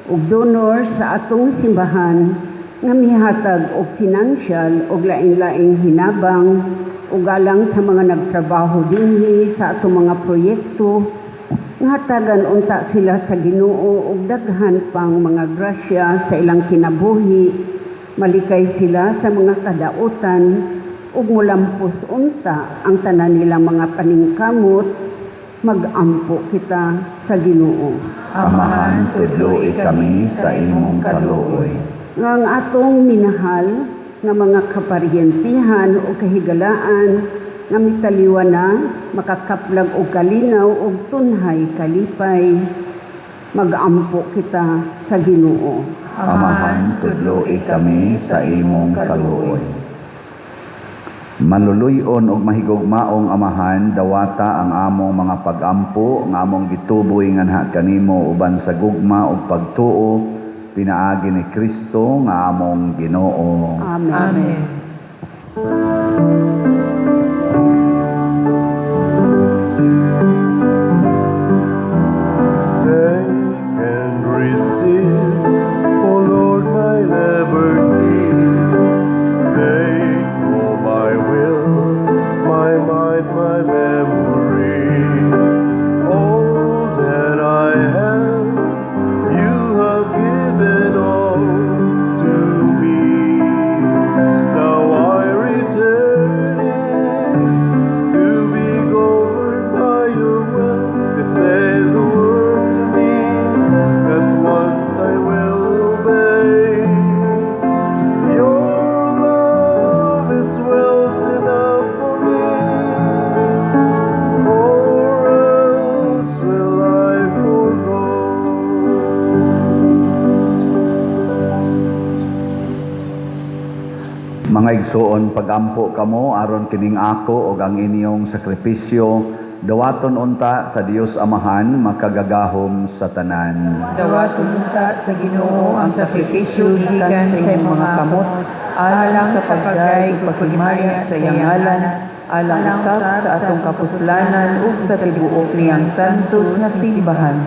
ug donors sa atong simbahan nga mihatag og financial ug lain-laing hinabang ug alang sa mga nagtrabaho dinhi sa atong mga proyekto, nga hatagan unta sila sa Ginoo og daghan pang mga grasya sa ilang kinabuhi, malikay sila sa mga kadautan ug mulampos unta ang tanan nilang mga paningkamot. Magampo kita sa Ginoo. Amahan, tudloi kami sa imong kaluoy. Nga ang atong minahal nga mga kaparyentihan o kahigalaan nga mitaliwa na makakaplag og kalinaw og tunhay kalipay. Magampo kita sa Ginoo. Amahan, tudloi kami sa imong kaluoy. Maluluy-on ug mahigugmaong Amahan, dawata ang among mga pagampo nga among gituboy nganha kanimo uban sa gugma ug pagtuo pinaagi ni Kristo nga among Ginoo. Amen. Amen. Take and receive, O Lord, my liberty. Take all my will, my mind, my memory. All that I have, you have given all to me. Now I return it to be governed by your will. You say the word to me, at once I will obey. Your love is wealth enough for me, or else will I forego. Mga igsuon, pagampo kamo aron kining ako ug ang inyong sakripisyo dawaton unta sa Dios Amahan makagagahom sa tanan. Dawaton unta sa Ginoo ang sakripisyo gikan sa imong mga kamot alang sa pagdayeg ug paghimaya sa iyang ngalan, alang usab sa atong kapuslanan ug sa tibuok niyang santos nga simbahan.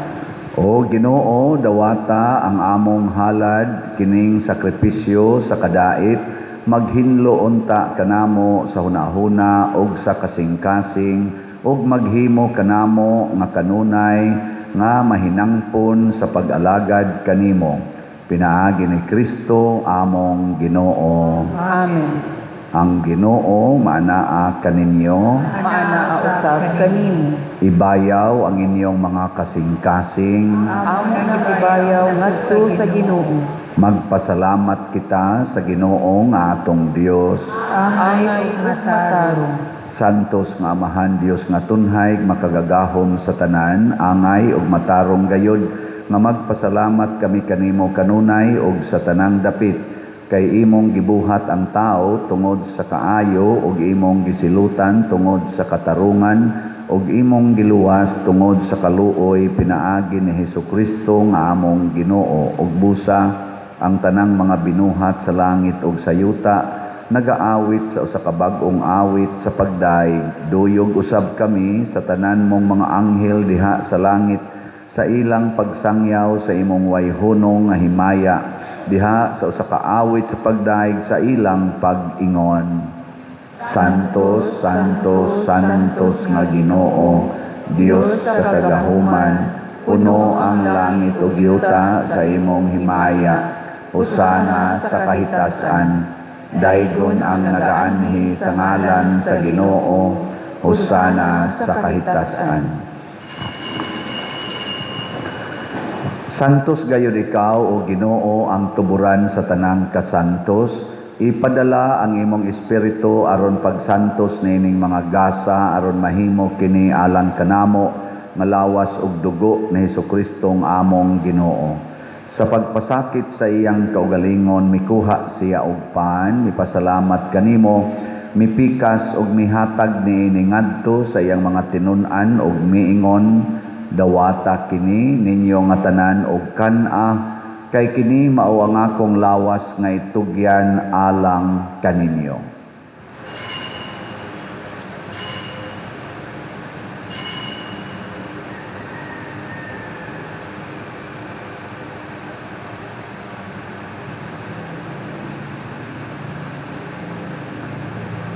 O Ginoo, dawata ang among halad kining sakripisyo sa kadait, maghinlo unta kanamo sa hunahuna ug sa kasing-kasing ug maghimo kanamo nga kanunay nga mahinangpon sa pag-alagad kanimo pinaagi ni Kristo among Ginoo. Amen. Ang Ginoo maanaa kaninyo. Maanaa usab kanimo. Ibayaw ang inyong mga kasing-kasing. Amo nang ibayaw ngadto sa Ginoo. Magpasalamat kita sa Ginoo nga atong Dios. Angay ug matarong. Santos nga Amahan, Dios nga tunhay, makagagahom sa tanan, angay ug matarong gayod nga magpasalamat kami kanimo kanunay ug sa tanang dapit, kay imong gibuhat ang tao tungod sa kaayo ug imong gisilutan tungod sa katarungan ug imong giluwas tungod sa kaluoy pinaagi ni Hesukristo nga among Ginoo. Ug busa ang tanang mga binuhat sa langit ug sa yuta nagaawit sa usa ka bag-ong awit sa pagdayeg. Duyog usab kami sa tanan mong mga anghel diha sa langit sa ilang pagsangyaw sa imong wayhunong nga himaya diha sa usa ka awit sa pagdayeg sa ilang pag-ingon. Santos, Santos, Santos nga Ginoo, Dios sa kagahuman, puno ang langit ug yuta sa imong himaya. Hosana sa kahitasan. Daygon ang nagaanhi sa ngalan sa Ginoo. Hosana sa kahitasan. Santos gayud ikaw, o Ginoo, ang tuburan sa tanang kasantos. Ipadala ang imong espiritu aron pagsantos niining mga gasa aron mahimo kini alang kanamo nga lawas ug dugo ni Hesukristo among Ginoo. Sa pagpasakit sa iyang kaugalingon, mikuha siya og pan, mipasalamat kanimo, mipikas og mihatag niini ngadto sa iyang mga tinun-an og miingon, "Dawata kini ninyo nga tanan og kan-a, kay kini mao ang akong lawas nga itugyan alang kaninyo."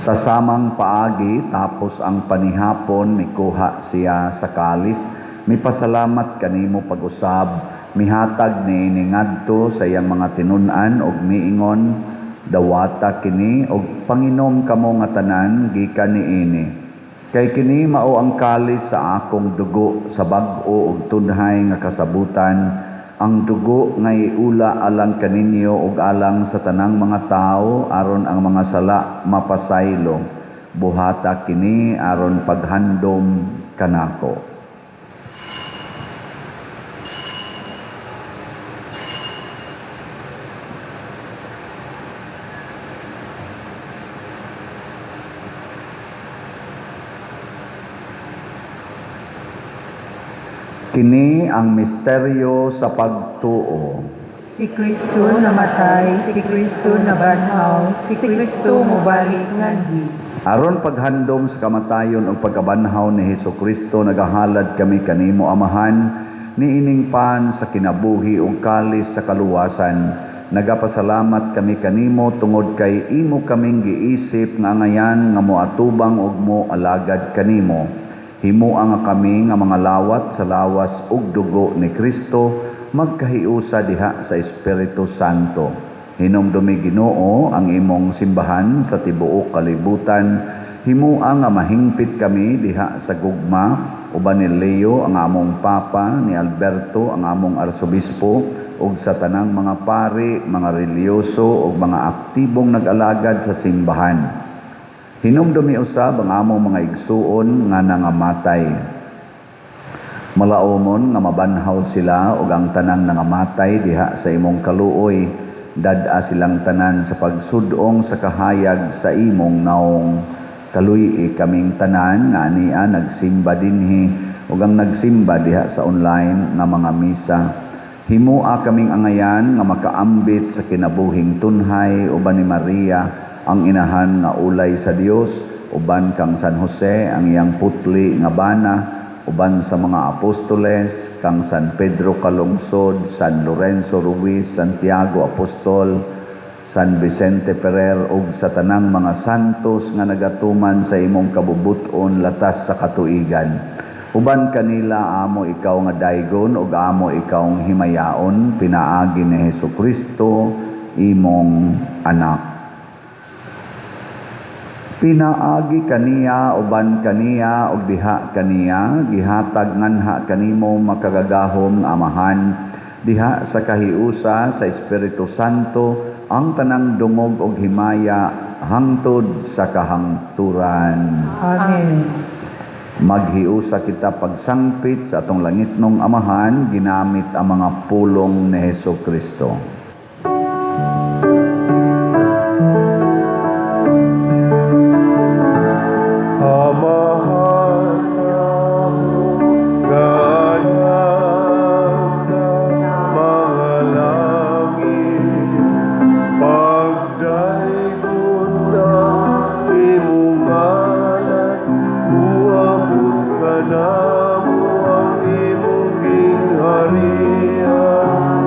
Sa samang paagi, tapos ang panihapon, mikuha siya sa kalis, mipasalamat kanimo pag-usab, mihatag niini ngadto sa iyang mga tinun-an og miingon, "Dawata kini og panginom kamo nga tanan gikan niini. Kay kini mao ang kalis sa akong dugo sa bag-o ug tunhay nga kasabutan, ang dugo nga iula alang kaninyo ug alang sa tanang mga tawo aron ang mga sala mapasaylo. Buhata kini aron paghandom kanako." Kini ang misteryo sa pagtuo. Si Kristo namatay, si Kristo nabanhaw, si Kristo mobalik nganhi. Aron paghandom sa kamatayon ug pagkabanhaw ni Hesukristo, nagahalad kami kanimo, Amahan, niining pan sa kinabuhi ug kalis sa kaluwasan. Nagapasalamat kami kanimo tungod kay imo kaming giisip nga angayan nga moatubang ug moalagad kanimo. Himoa nga kami nga mga lawat sa lawas ug dugo ni Kristo magkahiusa diha sa Espiritu Santo. Hinumdumi, Ginoo, ang imong simbahan sa tibuok kalibutan. Himoa nga mahingpit kami diha sa gugma uban ni Leo ang among Papa, ni Alberto ang among Arsobispo, ug sa tanang mga pari, mga relihiyoso ug mga aktibong nag-alagad sa simbahan. Hinumdumi usab ang among mga igsuon nga nangamatay. Malaomon nga mabanhaw sila ug ang tanang nangamatay diha sa imong kaluoy, dad-a silang tanan sa pagsudong sa kahayag sa imong naong. Kaluy-i kaming tanan nga ania nagsimba dinhi ug ang nagsimba diha sa online nga mga misa. Himoa kaming angayan nga makaambit sa kinabuhing tunhay uban ni Maria ang inahan nga ulay sa Dios, uban kang San Jose ang iyang putli nga bana, uban sa mga apostoles, kang San Pedro Calungsod, San Lorenzo Ruiz, Santiago Apostol, San Vicente Ferrer ug sa tanang mga santos nga nagatuman sa imong kabubut-on latas sa katuigan. Uban kanila amo ikaw nga daygon ug amo ikaw himayaon pinaagi ni Hesukristo imong anak. Pinaagi kaniya, uban kaniya ug diha kaniya, gihatag nganha kanimo makagagahom nga Amahan diha sa kahiusa sa Espiritu Santo ang tanang dungog ug himaya hangtod sa kahangturan. Amen. Maghiusa kita pagsangpit sa atong langitnong Amahan ginamit ang mga pulong ni Hesukristo. Amahan namo nga nasa mga langit, pagdaygon ang imong ngalan, muabot kanamo ang imong gingharian.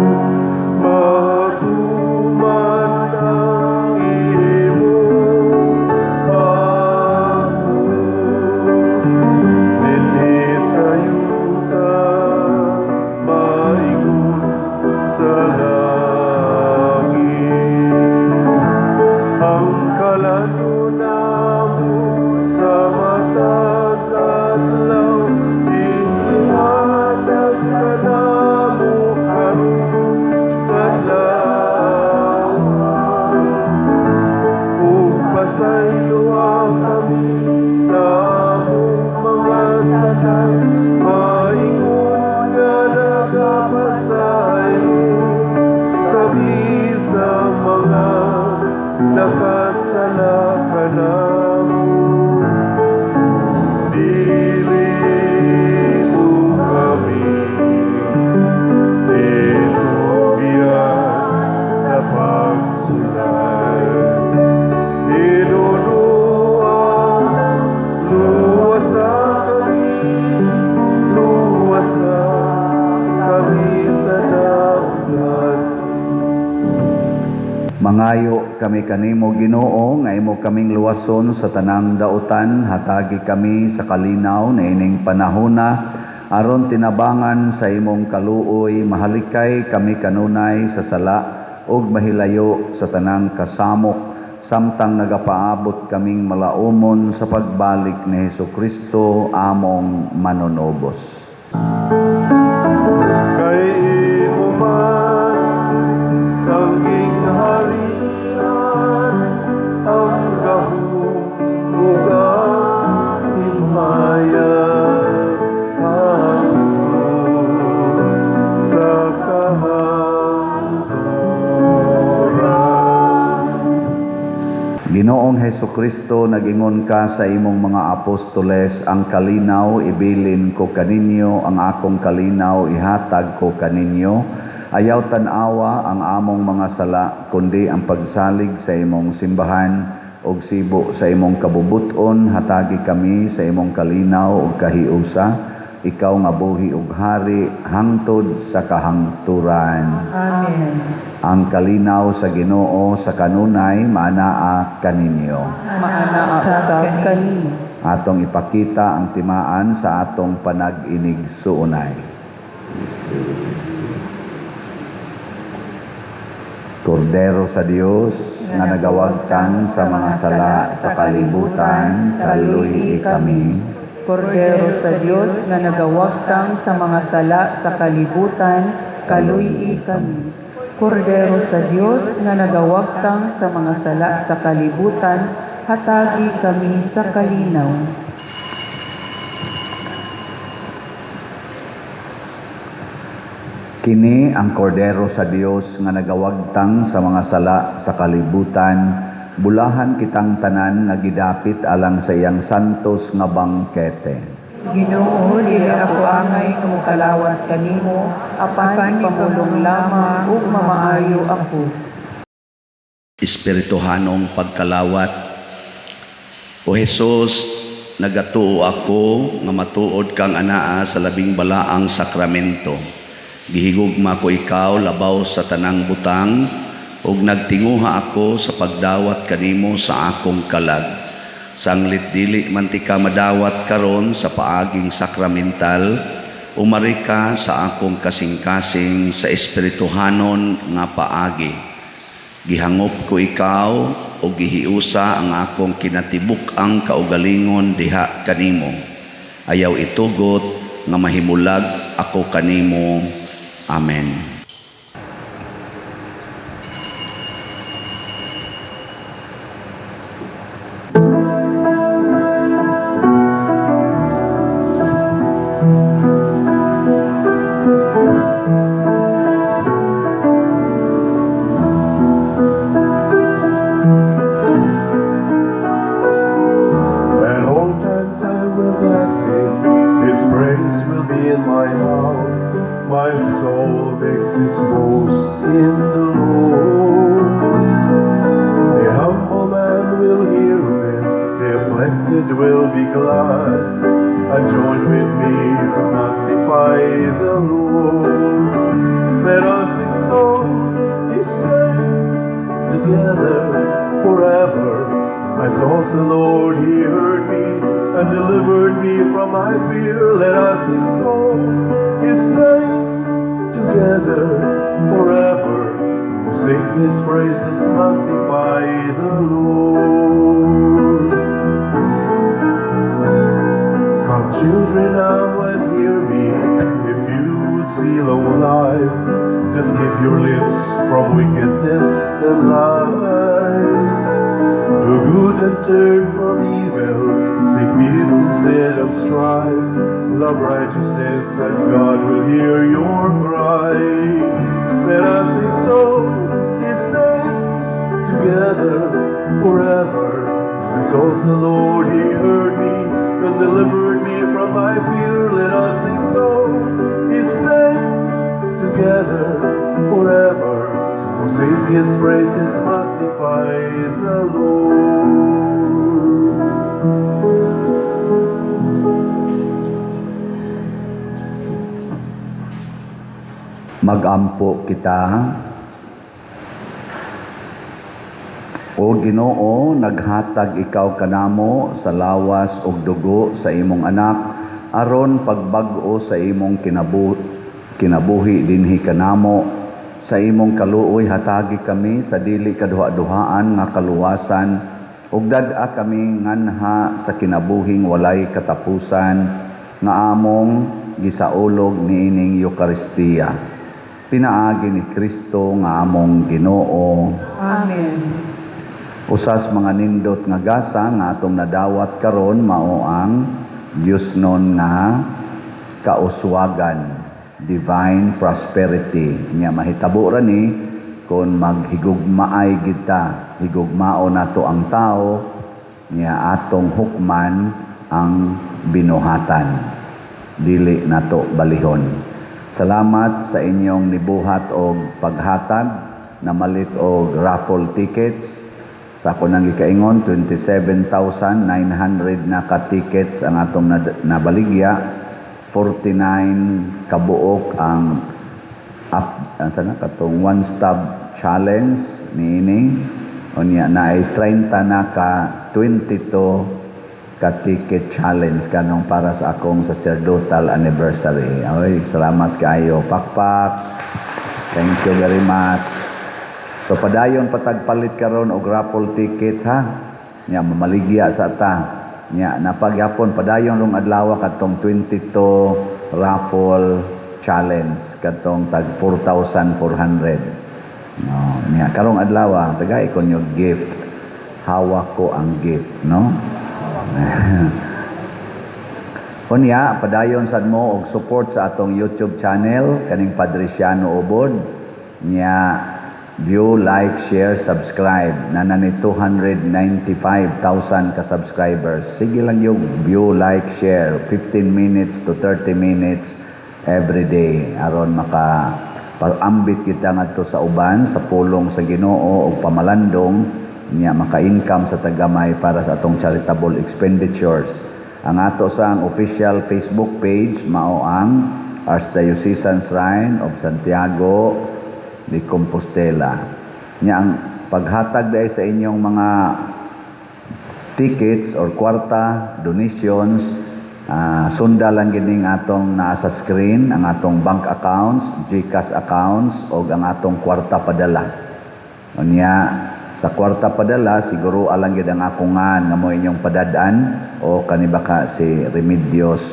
Mangayo kami kanimo, Ginoo, nga imo kaming luwason sa tanang dautan, hatagi kami sa kalinaw niining panahona aron tinabangan sa imong kaluoy mahalikay kami kanunay sa sala ug mahilayo sa tanang kasamok samtang nagapaabot kaming malaumon sa pagbalik ni Hesukristo among manunubos. Kay imo man ang gingharian, ang gahom ug ang himaya, hangtod sa kahangturan. Ginoong Hesukristo, nagingon ka sa imong mga apostoles, "Ang kalinaw ibilin ko kaninyo, ang akong kalinaw ihatag ko kaninyo." Ayaw tan-awa ang among mga sala, kundi ang pagsalig sa imong simbahan ug sibo sa imong kabubut-on, hatagi kami sa imong kalinaw ug kahiusa. Ikaw nga buhi ug hari hangtod sa kahangturan. Amen. Ang kalinaw sa Ginoo sa kanunay maanaa kaninyo. Maanaa usab kanimo. Atong ipakita ang timaan sa atong panag-inigsuonay. Kordero sa Dios nga nagawagtang sa mga sala sa kalibutan, kaluy kami. Kordero sa Dios nga nagawagtang sa mga sala sa kalibutan, kaluy kami. Kordero sa Dios nga nagawagtang sa mga sala sa kalibutan, hatagi kami sa kalinaw. Kini ang Kordero sa Dios nga nagawagtang sa mga sala sa kalibutan, bulahan kitang tanan nga gidapit alang sa iyang santos nga bangkete. Ginoo, dili ako angay nga mokalawat kanimo, apan ipamulong lamang ug mamaayo ako. Espirituhanong pagkalawat. O Jesus, nagatuo ako nga matuod kang anaa sa labing balaang sakramento. Gihigugma ko ikaw labaw sa tanang butang ug nagtinguha ako sa pagdawat kanimo sa akong kalag. Sanglit dili man tika madawat karon sa paaging sakramental, umari ka sa akong kasing-kasing sa espirituhanon nga paagi. Gihangop ko ikaw o gihiusa ang akong kinatibuk-ang kaugalingon diha kanimo. Ayaw itugot nga mahimulag ako kanimo. Amen. At all times I will bless him, his praise will be in my mouth. My soul makes its boast in the Lord. The humble man will hear of it, the afflicted will be glad, and join with me to magnify the Lord. Let us exalt his name together forever. I sought the Lord, he heard me and delivered me from my fear. Let us exalt his name together forever. Oh, sing his praises, magnify the Lord. Come, children, now and hear me. If you would see long life, just keep your lips from wickedness and lies. Do good and turn from evil. Seek peace instead of strife. Love righteousness, and God will hear your cry. Let us exalt his name together forever. I sought the Lord, he heard me and delivered me from my fear. Let us exalt his name together forever. Oh, sing his praises, magnify the Lord. Magampo kita. O Ginoo, naghatag ikaw kanamo sa lawas ug dugo sa imong anak aron pagbag-o sa imong kinabuhi dinhi kanamo. Sa imong kaluoy, hatagi kami sa dili kaduha-duhaan nga kaluwasan ug dad-a kami nganha sa kinabuhing walay katapusan nga among gisaulog niining Eukaristiya. Pinaagi ni Kristo nga among Ginoo. Amen. Usas mga nindot nga gasa nga atong nadawat karon mao ang Diosnon nga kauswagan, divine prosperity. Nya mahitabo ra ni kon maghigugmaay kita, higugmao nato ang tao, nya atong hukman ang binuhatan. Dili nato balihon. Salamat sa inyong nibuhat og paghatag, namalit og raffle tickets. Sa ako nang gikaingon, 27,900 na ka-tickets ang atong nabaligya. 49 kabuok ang up ang sana katong one stop challenge niini. Unya naay 30 na ka 22 ka ticket challenge kanong para sa akong sacerdotal anniversary. Oy, salamat kaayo. Pakpak. Thank you very much. So padayon pa tag palit karon og raffle tickets, ha. Nya mamaligya sa ta. Nya napagyapon padayon rong adlaw katong 22 raffle challenge katong tag 4,400. No, nya karong adlaw tagay ko nyo gift. Hawak ko ang gift, no? Unya, padayon sad mo og support sa atong YouTube channel kaning Padre Siano Ubod. Nya view, like, share, subscribe. Nana ni 295,000 ka subscribers. Sige lang yung view, like, share. 15 minutes to 30 minutes every day aron maka paambit kita ngadto sa uban sa pulong sa Ginoo og pamalandong, niya maka-income sa ta gamay para sa atong charitable expenditures. Ang ato sa ang official Facebook page mao ang Archdiocesan Shrine of Santiago de Compostela. Nya ang paghatag dahil sa inyong mga tickets or kwarta, donations, sunda lang gining atong naa sa screen, ang atong bank accounts, GCash accounts, o ang atong kwarta padala. Unya, sa kwarta padala, siguro alang gid ang akong ngan nga mo inyong padad-an o kaniba ka si Remedios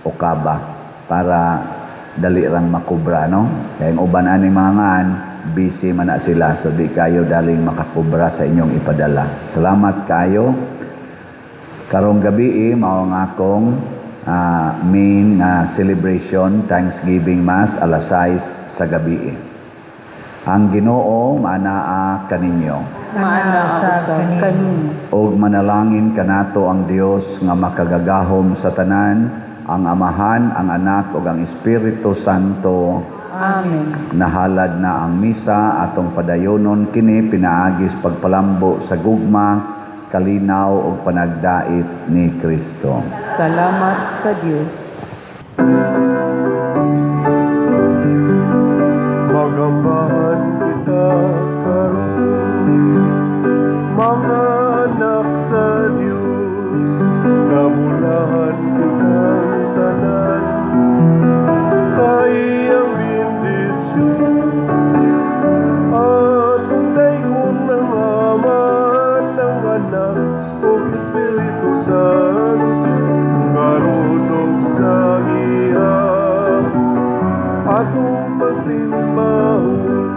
Okaba para dali rang makubra, no? Kaya ang uban ani mga ngan, busy man na sila, so di kayo daling makakubra sa inyong ipadala. Salamat kayo. Karong gabi mao ang akong main nga celebration, Thanksgiving Mass, alas 6 sa gabi. Ang Ginoo maanaa kaninyo. Maanaa usab kanimo. Og manalangin kanato ang Dios nga makagagahom sa tanan, ang Amahan, ang Anak ug ang Espiritu Santo. Amen. Nahalad na ang misa, atong padayonon kini pinaagis pagpalambo sa gugma, kalinaw ug panagdait ni Kristo. Salamat sa Dios. Magambahan kita karon, mga anak sa Dios, kabulahan kitang tanan sa iyang bendisyon. Atong daygon ang Amahan, ang Anak ug Espiritu Santo, karon ug sa iya atong pasimbahon.